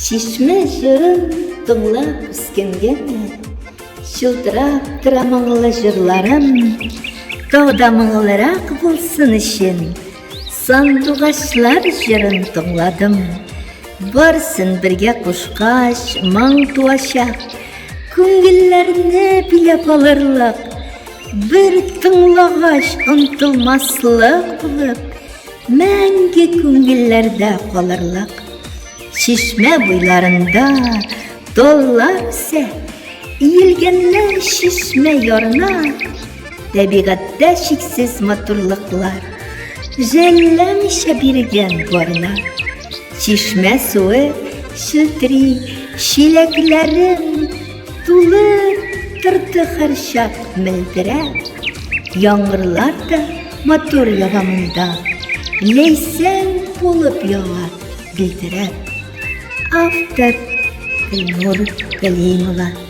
Чишмә җырын тыңлап үскәнгәме, Чылтырап тора моңлы җырларым, Тауда моңлырак булсын өчен, Сандугачлар җырын тыңладым. Барсын бергә кушкач, моң туачак, Күңелләрне биләп алырлык, Бер тыңлагач онтылмаслык булып, Мәңге күңелләрдә калырлык. Чишмә буйларында таллар үсә, Иелгәннәр чишмә ярына, Табигатьтә чиксез матурлыклар, Жәлләмичә биргән барына. Чишмә суы челтери, чиләкләрем Тулы торды һәрчак мөлдерәп. Яңгырлар да матур ява монда, Ләйсән булып ява гөлдерәп. Автор Гөлнур Галимова.